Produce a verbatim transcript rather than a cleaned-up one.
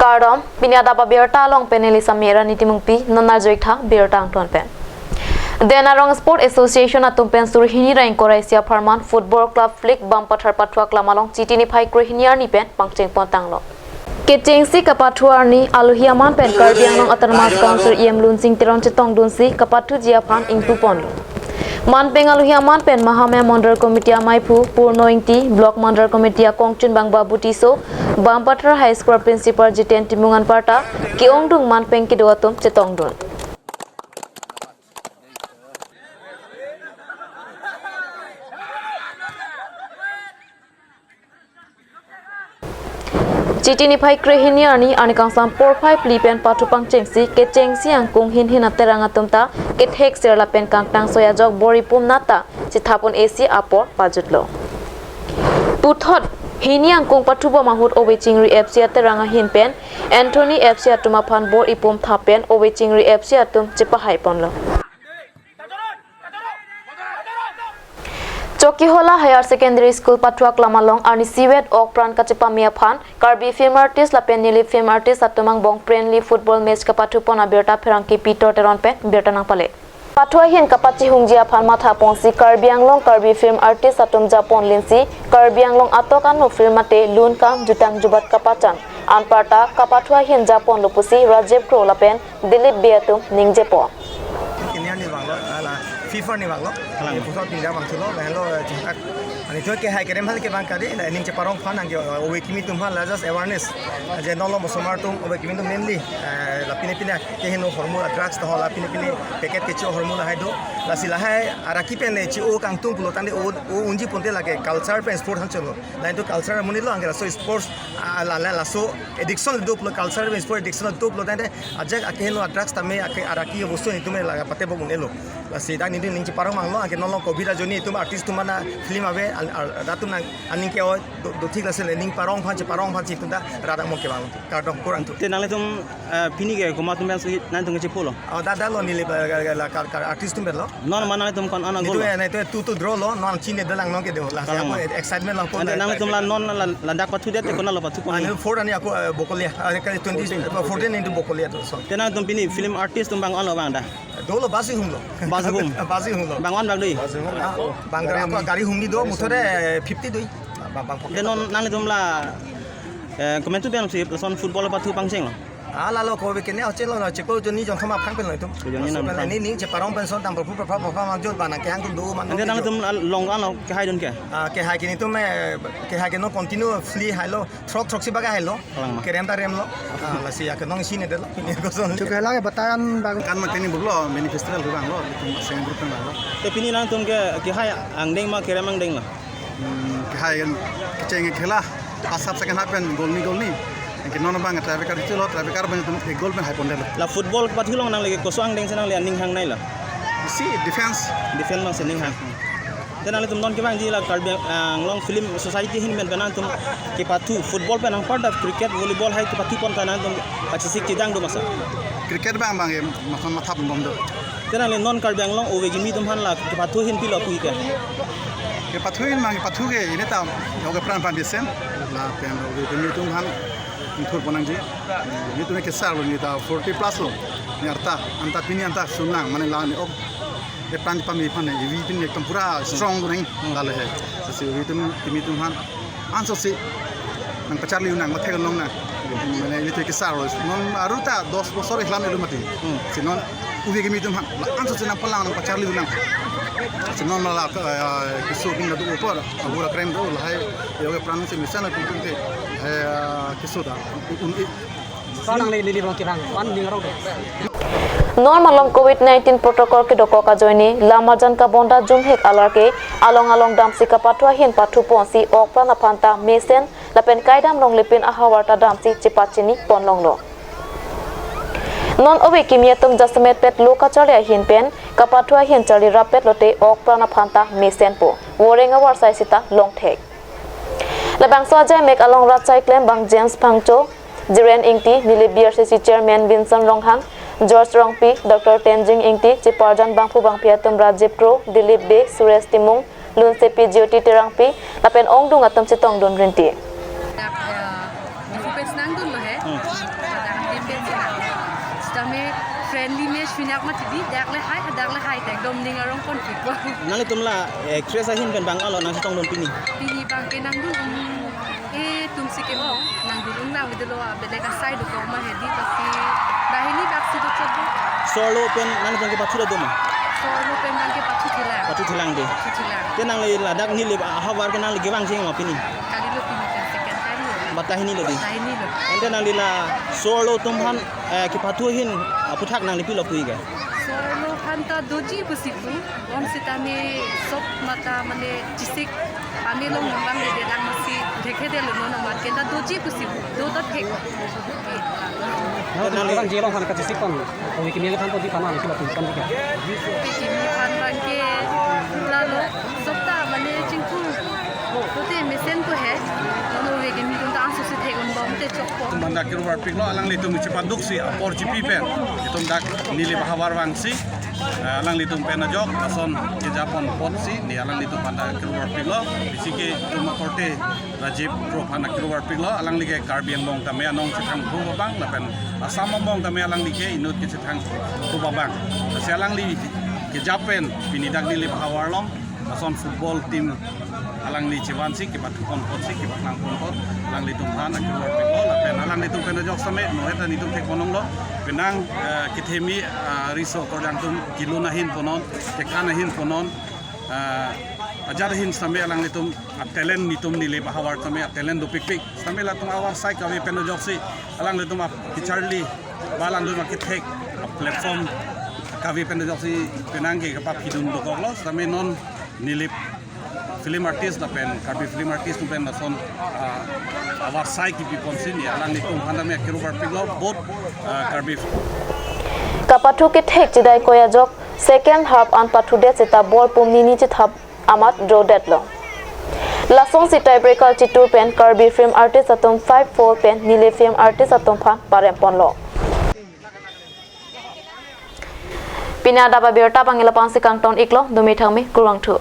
Kardom, pini adap abirta along pen neli Sami Rani Timungpi, non arjuik tha birta angton pen. Den Arong Sport Association atum pen suri hini ra ingkoi ra isi apharman Football Club Flag Bampathar pathu aklam along Chiti niphai krehini arni pen pangcheng pon tanglo. Kechengsi kapathu arni alohi aman pen Karbi Anglong Autonomous Council E M Lunsing Teron chetongdunsi kapathuji aphan ingpu ponlo. Manpeng alohi aman pen Mahamaya Mandal Committee amaiphu Purno Ingti, Block Mandal Committee akongchunbang Babu Tisso, Bampathar High School Principal Jiten Timung anparta ke-ongdung manpeng kedo atum chetongdun. Chiti niphai krehini arni, arni kangsam porphai phli pen pathu pangchengsi kechengsi angkung hin hin aterang atum ta kethek ser lapen kangtang soi ajok bor-i pum nat ta chethap un-esi apor pajutlo. Puthot hini angkung pathu bom ahut ove chingri F C aterang ahin pen Anthony F C atum aphan bor-i pum thap pen ove chingri F C atum chepahai ponlo. Chokihola Higher Secondary School pathu aklam along arnisi vet ok pran kachepame aphan Karbi film artist lapen Nilip film artist atum angbong friendly football match kapathu pon abirta pherangke Peter Teron pen birta nangpale. Pathu ahin kapachihungji aphan matha ponsi Karbi Anglong Karbi film artist atum japon linsi Karbi Anglong atok ano film mate lun kam jutang jubat kapachan anparta kapathu ahin japonlo pusi Rajiv Kro lapen Dilip Bey atum ningjepo. Kini arni vanglo, ala FIFA arni vanglo. Kalang. Ini pusat pindah vangthulo, lahenlo, eh, jingtak. Ani tu kehai kerem hal ke bang kadi, la ning cheparong aphan nangke, eh, ove kimi atum aphan la just awareness. Je nolo mosomar atum ove kimi atum mainly, eh, la pine pine keheno hormone drugs to la pine pine packet kecho hormone lahai do. Lasi lahai araki pen ne chi-o kangtung pulo tangte o, o unji ponte lake culture pen sport hang cholo. Lain tu culture amonit lo anke laso sports, ah, la, la, laso addiction do pulo culture pen sport addiction do pulo tangte ajak akeheno drugs tame ake araki bostu netum la pate bo un-elo. Lasi dak netum ning cheparong vanglo, anke nolo covid ajoine netum artist atum mana film ave, al, al, datum nang aning ke-o do, do thik lasi le ning parong aphan cheparong aphan si netum ta rat among kevang. Kardom kurang tu. Te nanglitum, eh, pini ke komat atum pensi nangtum kechepolo? Oh, dak dak lo Nilip, eh, la kar, kar artist atum pen lo. Non mana nanglitum ko-an a-goal? Netum lo? Eh, netum two two draw lo, non chine dalang non kedo. Lasi kalang ako ma? Excitement lo ako. Ante nanglitum la non la, ladak pathudet te konat lo pathu pon? Ani four ani ako, eh, Bokolia. Ah, kali twenty, fourteen into Bokolia to, so. Te nangtum pini film artist atum bang ko-an lo bang dak? Dolo bus hum lo. Bus hum? Bus hum lo. Bang ko-an bak dei? Ah, bang gari ako gari hum ni do, muthore, eh, fifty dei. Bang, bang pocket. Te non nanglitum la, eh, komat atum pensi lason football pathu pangcheng lo? Ah, lalo ko be kene ache lo, ache ko jonni jongthom aphan pen lo netum. Jonni jongthom. Ni, ni cheparong pen son tam profu profu profu mang jot bana kehang atum do man. Ante nangtum along ko-an lo kehai dun ke? Ah, kehai ke netum, eh, kehai ke non continuously hailo, throk throk si baga hailo. Kalang ma? Kerem ta remlo. Ah, lasi akenong isi ne detlo. Pini ko son. Chukela ke batayan bang. Kan ma tini buklo, manifesto lo bang lo, netum seng group bang lo. Te pini nangtum ke kehai angdeng ma kerem angdeng lo? Hmm, kehai kan kecheng khela, first half second half pen goal ni goal ni. Anke non bang tiebreaker chelo, tiebreaker bang netum ek goal pen hai pondetlo. La football pathu along nangli koso angdeng si nangli aning hangnailo? Si defense. Defense bang si ning hang. Te nanglitum non kevangji la Karbi Anglong Film Society ahin pen nangtum kepathu football pen anparta cricket, volleyball hai kepathu pon ta nangtum pachesik chedang do ma sir? Cricket bang bang ke mathon mathap bom do. Te nangli non Karbi Anglong ove kimi atum aphan la kepathu ahin pilo pu ke? Kepathu ahin mang kepathu ke ini ta, ya, ove apran aphan mesen. Lapen ove kimi atum aphan ingthur pon nangji. Netum kesar lo, neta forty plus lo. Ne arta, anta pini anta sunang, mane la ne ok. Epran pame aphan ne, ove pini ekdom pura strong do nang, hmm, lale he. Lasi ove atum, kimi atum aphan ansose nangpacharli un nang, mathek long nang. Mane ilitum kesar lo. Non aru ta dos bosor ikhlam elu mati. Hmm. Si non ove kimi atum aphan la ansose nangpalang nangpacharli un nang. Si non la, eh, keso atum la do apor, abura krem do lahai, yoga pran si mesen atum atum te, eh, keso ta. Un, un, i- Ko-an nangli lili rong kirang, ko-an ning arong ke? Non malom covid nineteen protocol kedokok ajoine, lam arjan kabonda jumhek alar ke, along along damsi kapathu ahin pathu ponsi ok pran aphan ta mesen, lapen kaidam longle pin ahavar ta damsi chepachini pon longlo. Non ove kimi atum jasemet pet lo kacharli ahin pen, kapathu ahin charli rapet lote ok pran aphan ta mesenpo. Voreng avarsai sita longthek. Labangso ajaimek along rat sai klembang James Phangcho, Jiren Ingti, Nilip B R C C Chairman Vincent Ronghang, George Rongpi, Doctor Tenzing Ingti, cheparjan bangphu bangphi atum Rajiv Kro, Dilip Bey, Suresh Timung, Lunsepi Jyoti Terangpi, lapen ongdung atum chetongdun rinti. Dak, eh, performance nangdunlo he. Hmm. Dom ning arong pon pik wa. Nanglitum la actress ahin pen bang alo nangchetongdun pini? Pini bang ke nangdun, um, eh, tum si ke-ong, nangdun ong nang video lo, ah, belek asai do kong ma hedi kasi. Dah ini bak si do chot do. Sorlo pen nanglitum kepathu ra do ma? Sorlo pen bang kepathu thelang. Pathu thelang de. Pathu thelang. Te nangli ladak Nilip ahavar ke nangli kevang cheng ma pini? Kalilo, pini ke second time lo. Ba tahini lo de? Tahini lo. Ante nangli la sorlo atum aphan, eh, kepathu ahin aphuthak nangli pilo pu-ik ke? Sorlo aphan ta doji pusi pu, bonsitame sop mata mane chesik, pame long nang bang de lang masi, thekthedetlo non amat ke ta doji pusi pu, do ta thek. Nang nang bang je long aphan kachesik pon, ove kimi aphan pon di pama, kimi aphan pon di ke? Ove kimi aphan bang ke, lalo, sop ta mane chingku. Kote mesen ko he, non ove kimi atum ta angso si thek-un bom te chokpo. Atum aphan dak kiru barpiklo, alanglitum chepaduk si apor chipi pen, itum dak Nilip ahavar vangsi, eh, alanglitum pen ajok, ason kejapon apotsi, ne alanglitum aphan dak kiru barpiklo, bisi ke itum akorte Rajiv Kro aphan kiru barpiklo, alangli ke Karbi angbong tame anong chethang thu abang, lapen Assam angbong tame alangli ke inut kechethang thu abang. Lasi alangli kejap pen, pini dak Nilip ahavar along, ason football team alangli chevansi, kepathupon apotsi, kepaklang pon apot, alanglitum aphan akiru barpiklo, lapen alanglitum pen ajok same, nohet ta netum thek ponlonglo, penang, eh, kethemi, eh, riso korjang atum kelun ahin ponon, kekan ahin ponon, eh, ajat ahin same alanglitum a-talent netum Nilip ahavar same a-talent dopikpik, same latum ahavar asai kave pen ajoksi, alanglitum akecharli, ba alanglitum akethek, a-platform kave pen ajoksi penang ke kepaphidun dokoklo, same non Nilip film artist lapen Karbi film artist atum pen lason, ah, ahavar asai kepi ponsi ne alanglitum aphan tame akiru barpiklo, both, ah, Karbi. Kapathu kethek chedai koi ajok, second half an pathudet seta ball pum nini chethap amat draw detlo. Lasonsi tiebreaker chitur pen Karbi film artist atum five four pen Nilip film artist atum aphan parem ponlo. Pini adap abirta abang la-an si kangton-iklo, dumi thangmi, kurvangthu.